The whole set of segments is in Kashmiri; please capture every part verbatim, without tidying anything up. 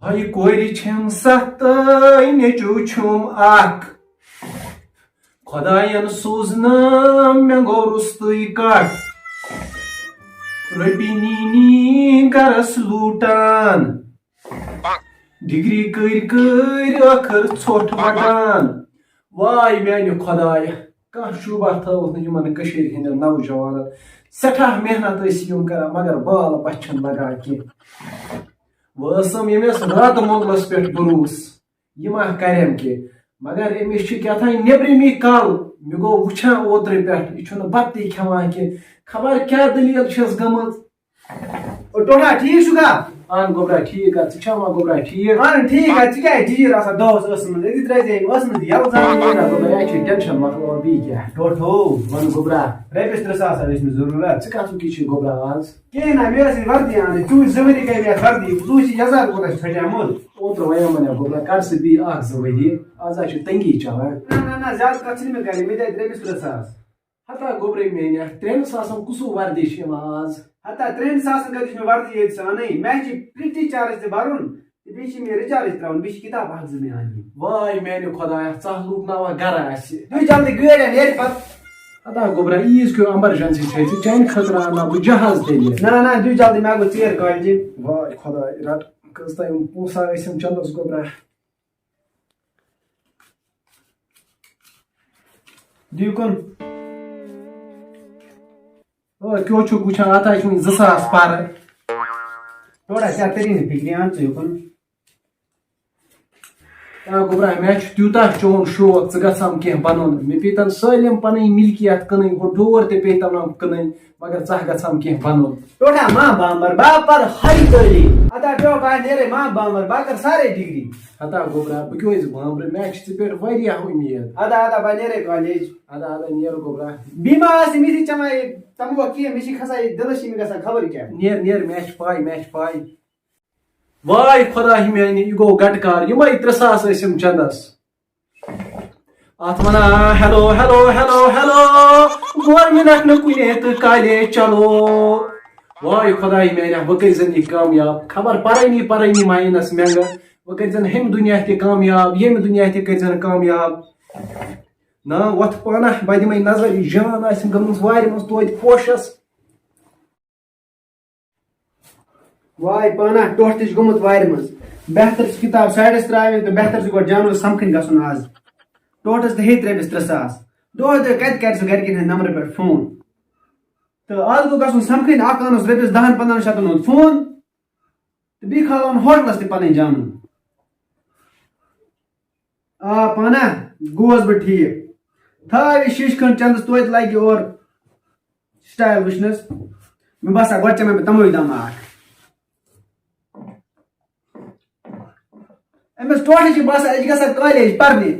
ہَے کورِ چھَم ستھ تہٕ نیٚچو چھُم اکھ۔ خۄداین سوٗز نہٕ مےٚ گوٚو روٚستُے کٹھ۔ رۄپیہِ نی نی گرس لوٗٹان۔ ڈگری کٔرۍ کٔرۍ ٲخٕر ژھوٚٹھ وٹان۔ واے میانہِ خۄدایہ، کانٛہہ شوٗبہ تھٲوٕکھ نہٕ یِمن کٔشیٖرِ ہٕنٛدٮ۪ن نوجوانن۔ سٮ۪ٹھاہ محنت ٲسۍ یِم کران، مگر بال پَتھِ چھَنہٕ لگان کینٛہہ۔ وۄنۍ ٲسٕم ییٚمِس راتہٕ مۄغلس پٮ۪ٹھ بروس، یہِ ما کرٮ۪م کینٛہہ۔ مگر أمِس چھِ کیٛاہ تام نیٚبرِمٕے کل۔ مےٚ گوٚو وٕچھان اوترٕ پٮ۪ٹھ، یہِ چھُنہٕ بتہٕ تہِ کھٮ۪وان کینٛہہ۔ خبر کیٛاہ دٔلیٖل چھَس گٔمٕژ۔ او ٹوٹھا، ٹھیٖک چھُکھا؟ اہن گوٚبرا، ٹھیٖک ہا، ژٕ چھَکھ ما گوٚبرا ٹھیٖک؟ اہن ٹھیٖک ہا، ژٕ کیٛازِ ڈیٖر آسان دۄہس ٲسَس منٛز؟ أتی ترٛٲے زِ أمۍ ٲسَس منٛز یَلہٕ زانٕے نہ گوٚبرا، یہِ چھِ ٹٮ۪نشَن مۄکلاوان بیٚیہِ کیٛاہ۔ ٹوٹھو، وَن گوٚبرا۔ رۄپیَس ترٛےٚ ساس حظ ٲسۍ مےٚ ضروٗرت۔ ژٕ کَتھ وٕکی چھُے گوٚبرا آز؟ کِہیٖنۍ نہ، مےٚ ٲس یہِ وردی اَنٕنۍ، تُہٕنٛز ذِمہٕ وٲری گٔے مےٚ اَتھ وردی، ژٕ وٕچھ یہِ یَزار کوٗتاہ چھُ پھٹیومُت۔ اوترٕ وَنیو مےٚ نہ گوٚبرا، کَر سا بیٚیہِ اَکھ زٕ ؤری، آز حظ چھِ تٔنگی چَلان۔ نہ نہ نہ، زیادٕ کَتھ چھِنہٕ مےٚ کَرٕنۍ، مےٚ دِ اَتہِ رۄپیَس ترٛےٚ ساس۔ ہتا گوٚبرے میانہِ، ترٛٮ۪ن ساسن کُسُو وردی چھِ یِوان آز؟ ہتا ترٛٮ۪ن ساسن کتہِ چھِ مےٚ وردی ییٚتہِ سۄ اَنٕنۍ؟ مےٚ چھِ پرٛتھی چارج تہِ بَرُن تہٕ بیٚیہِ چھِ مےٚ رِچارج ترٛاوُن، بیٚیہِ چھِ کِتاب اکھ زٕ مےٚ اَنٕنۍ۔ واے میانہِ خۄدایا، ژاہ لوٗٹناوان گرٕ اَسہِ۔ تُہۍ جلدی گٲڑۍ اَنہِ ییٚتہِ پتہٕ۔ ہتا گوٚبرا، عیٖز کیو ایمرجنسی چھے ژےٚ، چانہِ خٲطرٕ اَنناو بہٕ جہاز تیٚلہِ۔ نہ نہ، تُہۍ جلدی، مےٚ گوٚو ژیر کالجہِ۔ واے خۄداے، رٹ، کٔژ تام پونٛسہٕ ٲسِم چندس گوٚبرا۔ دیٖکُن۔ او، کیٛاہ چھُکھ وٕچھان؟ اَتھ ہا چھِ وٕنہِ زٕ ساس پَرٕ۔ تھوڑا چھا تٔری نہٕ فِکرِ، اَن ژٕ یُکُن۔ آ، گوٚبرا، مےٚ چھُ تیوٗتاہ چون شوق، ژٕ گژھان کینٛہہ بَنُن۔ مےٚ پیٚیہِ تَن سٲلِم پَنٕنۍ مِلکیت کٕنٕنۍ، ہُہ ڈور تہِ پیٚیہِ تَنہٕ کٕنٕنۍ۔ مگر ژٕ ہا گژھان کینٛہہ بنُن۔ ٹوٹھا ما بامبر، با پر ہاے تعلیٖم۔ ادا پیو با نیرے ما بامبر، با کر سارے ڈگری۔ ہتا گوٚبرا، بہٕ کیٛازِ بامبرٕ؟ مےٚ چھِ ژےٚ پٮ۪ٹھ واریاہ اُمید۔ ادا ادا با نیرے کالج۔ ادا ادا نیر گوٚبرا۔ بیما آسہِ مےٚ تہِ چما یہِ تمو کینٛہہ، مےٚ چھِ کھسان یہِ دِلس چھِ مےٚ گژھان خبر کیٛاہ۔ نیر نیر، مےٚ چھِ پاے، مےٚ چھِ پاے۔ واے خۄدا ہی میانہِ، یہِ گوٚو گٹہٕ کار، یِمے ترٛےٚ ساس ٲسِم چندس۔ اتھ ونان hello hello hello hello, government نہٕ کُنے تہٕ کالے چلو۔ واے خۄداے میانہ، بہٕ کٔرۍ زن یہِ کامیاب، خبر پرٲنی پرٲنی ما یِنس مٮ۪نٛگہٕ، بہٕ کٔرۍ زن ہیٚمہِ دُنیا تہِ کامیاب، ییٚمہِ دُنیا تہِ کٔرۍ زن کامیاب۔ نا وۄتھ پانہ، بہٕ دِمے نظر، یہِ جان آسہِ گٔمٕژ وارِ منٛز توتہِ پوشس۔ واے پانہ، ٹوٹھ تہِ چھُ گوٚمُت وارِ منٛز۔ بہتر چھِ کِتاب سایڈَس ترٛاوٕنۍ تہٕ بہتر چھُ گۄڈٕ جانوَر سَمکھٕنۍ گژھُن آز۔ ٹوٹھَس تہِ ہیٚتۍ رۄپیَس ترٛےٚ ساس۔ دۄہَے دۄہَے کَتہِ کَرِ سُہ گَرِکٮ۪ن ہٕنٛدۍ نمبرٕ پٮ۪ٹھ فون؟ تہٕ آز گوٚو گژھُن سَمکھٕنۍ، اَکھ اَنُس رۄپیَس دَہَن پنٛدہَن شَتَن ہُنٛد فون تہٕ بیٚیہِ کھالون ہوٹلَس تہِ پَنٕنۍ جانوَر۔ آ پانہ، گوس بہٕ ٹھیٖک۔ تھاو یہِ شیٖشہٕ کھٔنٛڈ چندس توتہِ لگہِ اورٕ سٹایل وٕچھنس۔ مےٚ باسان گۄڈٕ چمے بہٕ تموے دمہٕ اکھ۔ أمِس ٹوٹھٕ چھِ باسان أسۍ گژھو کالیج پرنہِ،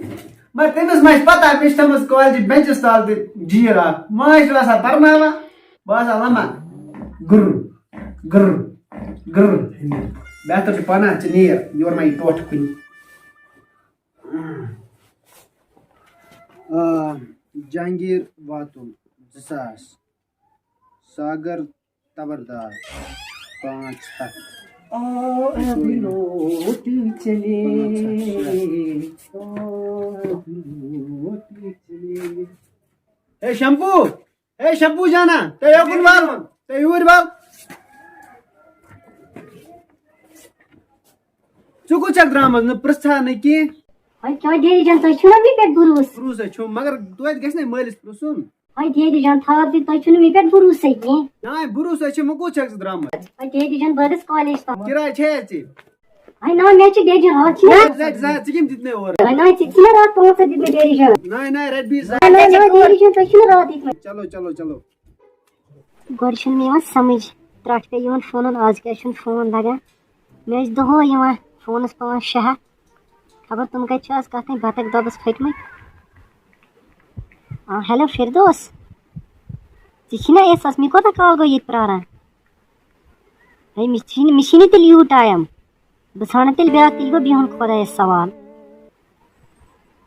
مگر تٔمِس ما چھِ پتہ مےٚ چھِ تھٲومٕژ کالجہِ بینچس تل تہِ جیٖر اکھ، ما چھِ آسان پرناوان۔ بہٕ آسان لمان۔ گٕر، گٕر، گٕر۔ بہتر چھُ پانہ ژٕ نیر، یورٕ ما یی ٹوٹھ کُنہِ۔ آ، جہانگیر واتُن، زٕ ساس۔ ساگر تبردار، پانٛژھ ہتھ۔ آ، ابھی لوٹ چلے، آ، ابھی لوٹ چلے۔ A shampoo! اے شمپو جانا، تُہۍ یوکُن وال، تُہۍ یوٗرۍ وال۔ ژٕ کوٚت چھکھ درامٕژ؟ نہٕ پرژھا نہٕ کینٛہہ۔ وۄنۍ کیٛاہ ڈیڈی جان، تۄہہِ چھُو نا مےٚ پٮ۪ٹھ بھروسہٕ؟ بھروسہٕ چھُم، مگر توتہِ گژھِ نہ مٲلِس پرژھُن۔ وۄنۍ ڈیڈی جان، تھاو تُہۍ، تۄہہِ چھُو نہٕ مےٚ پٮ۪ٹھ بھروسَے کینٛہہ۔ نہ، بھروسہٕ چھُم، وۄنۍ کوٚت چھکھ ژٕ درامٕژ؟ وۄنۍ ڈیڈی جان، بہٕ حظ کالج تام۔ کِراے چھےٚ ژےٚ؟ وۄنۍ نہ، مےٚ چھِ ڈیڈی راتھ چھِ نہ۔ نہ، نہ، ژٕ کِم دیُت مےٚ اورٕ؟ وۄنۍ نہ، ژےٚ چھِ مےٚ راتھ پانٛژھ ہتھ دیُتمُت ڈیڈی جان۔ نہ، نہ، رۄپیہِ زٕ۔ نہ، نہ، نہ، ڈیڈی جان، تۄہہِ چھِو نہٕ راتھ دِتمٕتۍ۔ چلو، چلو، چلو۔ گۄڈٕ چھُنہٕ مےٚ یِوان سمجھ، ترٛٹھ پیٚیہِ یِوان فونن، آز کیٛازِ چھُنہٕ فون لگان؟ مےٚ ٲسۍ دۄہے یِوان فونس پانٛژھ شےٚ ہتھ، خبر تِم کتہِ چھِ آز کتھ تام بطخ دۄبس پھٔٹمٕتۍ۔ آ، ہیلو فردوس، ژےٚ چھِی نا احساس، مےٚ کوٗتاہ کال گوٚو ییٚتہِ پراران؟ ہے، مےٚ چھِی نہٕ، مےٚ چھِی نہٕ تیٚلہِ یوٗت ٹایم۔ بہٕ ژھانٛڈٕ تیٚلہِ بیٛاکھ، تیٚلہِ گوٚو بِہُن خۄدایَس سوال۔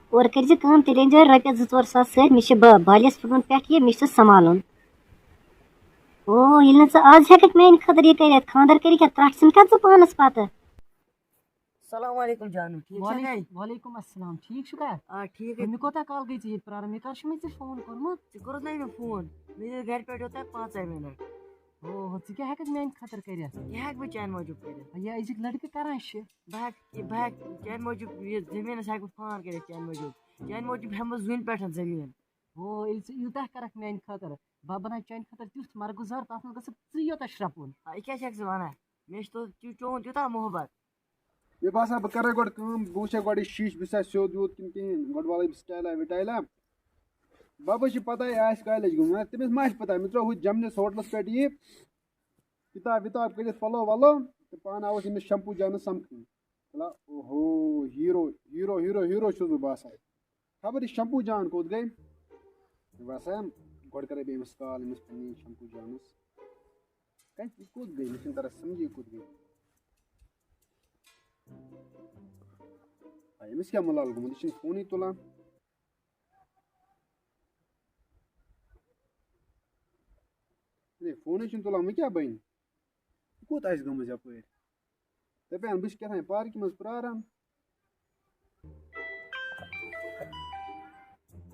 اورٕ کٔرۍ زِ کٲم، تیٚلہِ أنۍ زِ رۄپیَس زٕ ژور ساس سۭتۍ، مےٚ چھِ با-، بالِیَس پھٕٹرُن پٮ۪ٹھ یہِ، مےٚ چھِ سُہ سنٛبھالُن۔ او، ییٚلہِ نہٕ ژٕ آز ہٮ۪کَکھ میٛانہِ خٲطرٕ یہِ کٔرِتھ، خانٛدر کٔرِتھ کیٛاہ ترٛٹھ ژھٕنکھا ژٕ پانَس پَتہٕ؟ السلام علیکم جانو، ٹھیٖک چھا؟ وعلیکم۔ وعلیکم السلام، ٹھیٖک چھُکھا؟ آ ٹھیٖک ہے۔ مےٚ کوٗتاہ کال گٔے ژےٚ ییٚتہِ پرٛاران؟ مےٚ کر چھُ مےٚ ژےٚ فون کوٚرمُت؟ ژےٚ کوٚرُتھ نا مےٚ فون؟ مےٚ ٲسۍ گرِ پٮ۪ٹھ یوٚتام پانٛژے مِنٹ۔ اوہ، ژٕ کیٛاہ ہٮ۪ککھ میٛانہِ خٲطرٕ کٔرِتھ؟ کیٛاہ ہٮ۪کہٕ بہٕ چانہِ موٗجوٗب کٔرِتھ؟ یا أزِکۍ لڑکہٕ کران چھِ۔ بہٕ ہٮ۪کہٕ بہٕ ہٮ۪کہٕ چانہِ موٗجوٗب یہِ زٔمیٖنَس ہٮ۪کہٕ بہٕ فان کٔرِتھ چانہِ موٗجوٗب۔ چانہِ موٗجوٗب ہٮ۪مہٕ بہٕ زوٗنہِ پٮ۪ٹھ زٔمیٖن۔ اوہ، ییٚلہِ ژٕ یوٗتاہ کرکھ میٛانہِ خٲطرٕ، بہٕ بناو چانہِ خٲطرٕ تیُتھ مرگُزار، تَتھ منٛز گژھکھ ژٕے یوت شرٛپُن۔ آ، یہِ کیٛاہ چھَکھ ژٕ وَنان؟ مےٚ چھِ تو-، چون تیوٗتاہ محبت۔ مےٚ باسان، بہٕ کَرٕ گۄڈٕ کٲم، بہٕ وٕچھٕ گۄڈٕ یہِ شیٖشہٕ، بہٕ چھا سیوٚد ویوٚد کِنہٕ کِہیٖنۍ۔ گۄڈٕ والہٕ بہٕ سٹایلا وٹایلا۔ بَبَس چھِ پَتہ یہِ آسہِ کالج گوٚمُت، مگر تٔمِس ما آسہِ پَتہ؟ مےٚ ترٛوو ہُتہِ جَمنِس ہوٹلَس پٮ۪ٹھ یہِ کِتاب وِتاب کٔڑِتھ، پَلو وَلو، تہٕ پانہٕ آوُس أمِس شمپوٗ جانَس سَمکھنہِ۔ وَلا، اوہو، ہیٖرو، ہیٖرو، ہیٖرو، ہیٖرو چھُس بہٕ باسان۔ خبر یہِ شمپوٗ جان کوٚت گٔے؟ مےٚ باسان، گۄڈٕ کَرَے بہٕ أمِس کال، أمِس پنٛنہِ شمپوٗ جانَس۔ کَتہِ، یہِ کوٚت گٔے؟ مےٚ چھُنہٕ تَران سَمجھی، یہِ کوٚت گٔے۔ آ، أمِس کیٛاہ ملال گوٚمُت؟ یہِ چھُنہٕ فونٕے تُلان۔ ہے، فونٕے چھُنہٕ تُلان، وۄنۍ کیٛاہ بَنہِ؟ یہِ کوٚت آسہِ گٔمٕژ یَپٲرۍ؟ دَپان، بہٕ چھُس کیٛاہ تام پارکہِ منٛز پرٛاران۔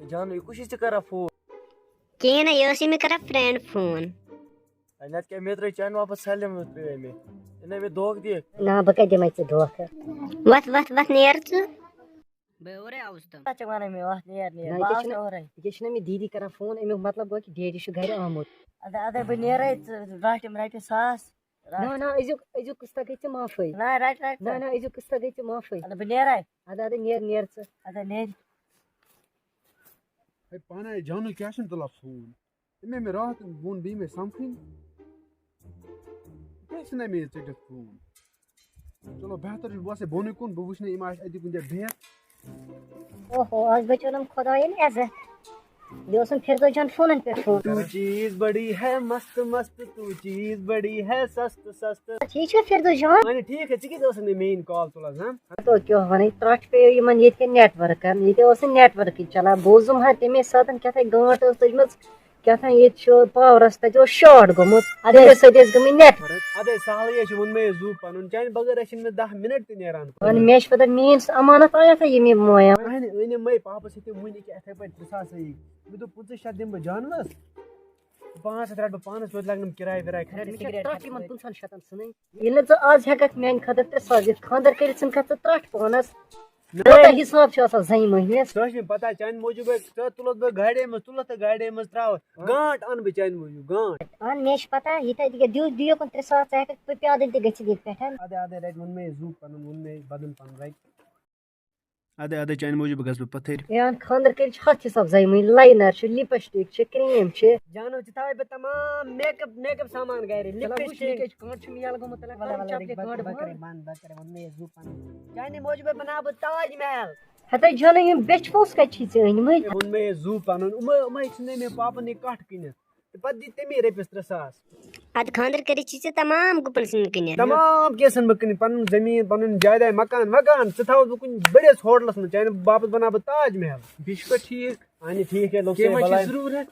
جانو، یہِ کُس چھُے ژےٚ کران فون؟ کِہیٖنۍ نہٕ، یہِ ٲسٕے مےٚ کران فرینڈ فون۔ اے، نَتہٕ کیٛاہ، مےٚ ترٛٲے چانہِ واپس سلیم، ترٛٲے مےٚ۔ ژٕ نے مےٚ دھوکہٕ دِکھ۔ نہ، بہٕ کَتہِ دِمَے ژےٚ دھوکہٕ؟ وَتھ وَتھ وَتھ نیر ژٕ۔ بہٕ اورَے آوُس تہٕ۔ تَتھ چھِ وَنان مےٚ وَتھ نیر نیر، نہ، بہٕ ییٚکیٛاہ آس چھِنہٕ، اورَے۔ ییٚکیٛاہ چھِنہ مےٚ دیٖدی کران فون، اَمیُک مطلب گوٚو کہِ ڈیڈی چھُ گَرِ آمُت۔ اَدٕ اَدَے بہٕ نیرَے، ژٕ رَٹھ یِم رۄپیہِ ساس۔ نہ نہ، أزیُک أزیُک قٕسطہ گٔے ژےٚ معافٕے۔ نہ رٹ رٹ۔ نہ نہ، أزیُک قٕسطہ گٔے ژےٚ معافٕے۔ اَدٕ بہٕ نیرے۔ اَدٕ اَدٕ نیر نیر ژٕ۔ اَدٕ نیر۔ ہے پانہٕ آیہِ جانو کیٛاہ چھُنہٕ تُلان فون؟ أمۍ مےٚ راتھ ووٚن بیٚیہِ مےٚ سَمکھٕنۍ۔ کیٛاہ چھُنہٕ مےٚ یہِ ژٔٹِتھ فون؟ چلو بہتر چھُ، بہٕ وَسہٕ بۄنٕے کُن، بہٕ وٕچھٕ نہٕ یِم آسہِ اَتہِ کُنہِ جایہِ بِہِتھ۔ اوہو، آز بچو نم خداین عزت۔ بیٚیہِ اوسُم فردوس جان فونن پٮ۪ٹھ فون تو کران۔ چیز بڑی ہے مست مست، تو چیز بڑی ہے سست سست۔ ٹھیٖک چھا فردوس جان؟ اہن ٹھیٖک ہے، ژٕ کیٛازِ ٲسٕکھ نہٕ میٛٲنۍ کال تُلان، ہاں؟ تو کیٛاہ وَنٕے، ترٛٹھ پیٚیو یِمن ییٚتہِ کٮ۪ن نیٹورکن، ییٚتہِ اوس نہٕ نیٹورکٕے چلان، بوٗزُم ہا تَمے ساتن کیٛاہ تام گٲنٹ ٲس لٔجمٕژ۔ کیٛاہ تام ییٚتہِ چھُ پاورس تَتہِ اوس شارٹ گوٚمُت، اَدٕ تَمے سۭتۍ ٲسۍ گٔمٕتۍ نیٹ۔ اَدٕ سہلٕے ہے چھُ، ووٚن مےٚ زُو پَنُن، چانہِ بغٲر ٲسِنہٕ مےٚ دَہ مِنٹ تہِ نیران۔ وۄنۍ مےٚ چھِ پَتہ میٛٲنۍ سُہ اَمانَت آیاتھا ییٚمہِ مویا۔ اَہنہِ أنِم مَے پاپَس سۭتۍ وٕنہِ ییٚکیٛاہ یِتھَے پٲٹھۍ ترٛےٚ ساس صحیح۔ مےٚ دوٚپ پٕنٛژٕہ شَتھ دِمہٕ بہٕ جانوَس، پانٛژھ ہَتھ رَٹہٕ بہٕ پانَس، توتہِ لَگنَم کِراے وِراے خرچہِ۔ رَٹہٕ مےٚ چھا ترٛٹھ یِمَن پٕنٛژٕہَن شَتَن ژھٕنٕنۍ؟ ییٚلہِ نہٕ ژٕ آز ہٮ۪کَکھ میٛانہِ خٲطرٕ ترٛےٚ ساس دِتھ، خانٛدَر کٔرِتھ ژھٕنکھا ژٕ ترٛٹھ پانَس؟ کوٗتاہ حساب چھُ آسان زَنہِ مٔہنِوِس؟ سُہ حظ چھُ مےٚ پَتہ، چانہِ موٗجوٗب حظ، ژٕ تُلَتھ بہٕ گاڑے منٛز، تُلَتھ تہٕ گاڑے منٛز ترٛاوَتھ۔ ہاں۔ گانٛٹ اَنہٕ بہٕ چانہِ موٗجوٗب، گانٛٹ۔ اَہَن، مےٚ چھِ پَتہ، ییٖتیٛاہ تہِ دِیِو، دِیِو کُن ترٛےٚ ساس، ژٕ ہٮ۪کَکھ پہٕ پیادَے تہِ گٔژھِتھ ییٚتہِ پٮ۪ٹھ۔ اَدٕ، اَدٕ، رَٹہِ ووٚن مےٚ یہِ زُو پَنُن، ووٚن مےٚ یہِ بدن پَنُن رَٹہِ۔ اَدٕ، اَدٕ، چانہِ موٗجوٗب گژھٕ بہٕ پَتھٕرۍ۔ یہِ اَن خانٛدَر کٔرِتھ چھِ ہَتھ حساب زَنہِ مٔہنِو، لاینَر چھُ، لِپَسٹِک چھِ، کرٛیٖم چھِ۔ جانو، ژےٚ تھاوَے بہٕ تمام میک اپ، میک اپ سامان گَرِ، چلو، وٕچھ، مےٚ لِپَسٹِک۔ کیٛاہ چھُ، کانٛٹھ چھُ مےٚ یَلہٕ گوٚمُت، تَلہٕ وَلہٕ، کَر وَلہٕ، چاکلیٹ بَنٛد، کانٛٹھ بَنٛد بَنٛد۔ کَرے بَنٛد، بَنٛد کَرے، ووٚن مےٚ یہِ زُو پَنُن۔ چانہِ موٗجوٗب بَناو بہٕ تاج محل۔ ہتے جانو، یِم بیٚچھِ پوٚژھ کَتہِ چھی ژےٚ أنۍمٕتۍ؟ ووٚن مےٚ یہِ زُو پَنُن، یِمَے، یِمَے ژھٕنے مےٚ پاپَن یہِ کَٹھ کٕنِتھ۔ تہٕ پَتہٕ دِ تَمی رۄپیَس ترٛےٚ ساس۔ اَدٕ خانٛدَر کٔرِتھ چھی ژےٚ تمام گُپَن سٕنٛدۍ کٕنِتھ۔ تمام کیسَن بہٕ کٕنہٕ، پَنُن زٔمیٖن، پَنُن جایداد، مکان وکان، سُہ تھاوَتھ بہٕ کُنہِ بٔڑِس ہوٹلَس منٛز، چانہِ باپَتھ بَناو بہٕ تاج محل۔ بیٚیہِ چھُ پَتہٕ ٹھیٖک۔ اَہَنہِ ٹھیٖک ہے، لوٚگ کیٚنٛہہ سُے ما چھِ بَلاے۔ ضروٗرت؟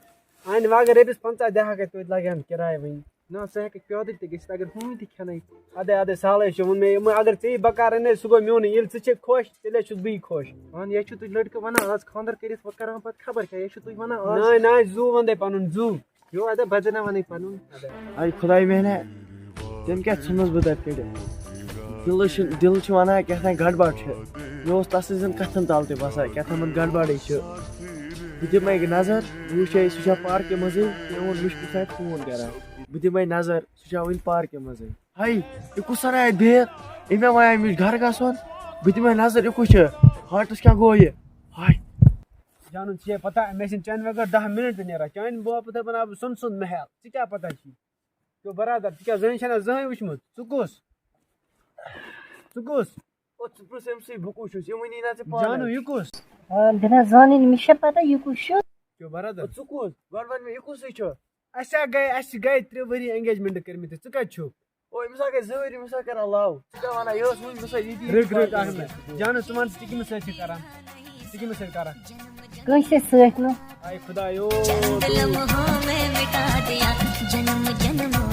اَہَنہِ وۄنۍ اگر رۄپیَس پنٛژاہ دِہَکھ ہے، توتہِ لَگہِ ہَن کِراے وۄنۍ۔ نہ، سُہ ہٮ۪کہِ پیادٕ تہِ گٔژھِتھ، اگر ہوٗنۍ تہِ کھٮ۪نَے۔ اَدَے، اَدَے، سہلٕے چھُ، ووٚن مےٚ، یِمَے اگر ژےٚ یہِ بکار اَنے، سُہ گوٚو میونٕے۔ ییٚلہِ ژٕ چھَکھ خۄش، تیٚلہِ ہے چھُس بٕے خۄش۔ اَہَن، یہِ چھُ تُہۍ لٔڑکہٕ وَنان، آز خانٛدَر کٔرِتھ وۄنۍ کَران پَتہٕ خبر کیٛاہ، یہِ چھُ تُہۍ وَنان آز۔ نہ، نہ، زُو وَن دَے پَنُن زُو۔ یو، اَدٕ بہٕ تہِ نہ وَنَے پَنُن، اَدٕ۔ اَے خۄداے میٛانہِ، تٔمۍ کیٛاہ ژھٕنُس بہٕ تَتہِ کٔڑِتھ؟ دِلَس چھُ، دِل چھُ وَنان کیٛاہ تام گڑبڑ چھِ۔ مےٚ اوس تَس سٕنٛزَن کَتھَن تَل تہِ باسان کیٛاہ تامَتھ گڑبڑٕے چھِ۔ بہٕ دِمَے نظر، بہٕ وٕچھے سُہ چھا پارکہِ منٛزٕے، مےٚ ووٚن، وٕچھ، بہٕ چھُس اَتہِ فون کَران۔ بہٕ دِمَے نظر، سُہ چھا وٕنہِ پارکہِ منٛزٕے۔ ہاے، یہِ کُس سَرا اَتہِ بِہِتھ؟ أمۍ مےٚ وَنیٛاے، مےٚ چھُ گَرٕ گژھُن۔ بہٕ دِمَے نظر، یہِ کُس چھُ؟ ہاٹَس کیٛاہ گوٚو یہِ؟ ہاے۔ جانُن، ژےٚ چھے پَتہ، مےٚ چھِنہٕ چانہِ بغٲر دَہ مِنَٹ تہِ نیران۔ چانہِ باپَتھ بَناو بہٕ سۄنہٕ سُنٛد محل۔ ژےٚ کیٛاہ پَتہ چھُے؟ تو برادر، ژٕ کیٛاہ زٔنۍ چھَنہ زٕہٕنۍ وٕچھمُت؟ ژٕ کُس؟ ژٕ کُس؟ او، ژٕ پرٛژھ أمۍ سٕے، بہٕ کُس چھُس؟ یہِ وَنی نہ ژےٚ پانَے۔ جانو، یہِ کُس؟ آ، بہٕ نہ زانٕے نہٕ، مےٚ چھےٚ پَتہ یہِ کُس چھُ۔ تو برادر۔ او، ژٕ کُس؟ گۄڈٕ وَن مےٚ، یہِ کُسٕے چھُ؟ اَسہِ ہا گٔے، اَسہِ گٔے ترٛےٚ ؤری engagement کٔرمٕتِس، ژٕ کَتہِ چھُکھ؟ او، أمِس ہا گٔے زٕ ؤری، أمِس ہا کَران love۔ ژٕ کیٛاہ وَنان؟ یہِ ٲس وٕنہِ مےٚ سۭتۍ ییٚتی۔ رٕکھ، رٕکھ، اَہَن۔ جانو، ژٕ وَن، ژٕ کٔمِس سۭتۍ چھِ کَران؟ ژٕ کٔمِس سۭتۍ کَران؟ کٲنٛسے سۭتۍ نہٕ۔ آے خۄدایو۔ جنم لمحوں میں مٹا دیا، جنم جنموں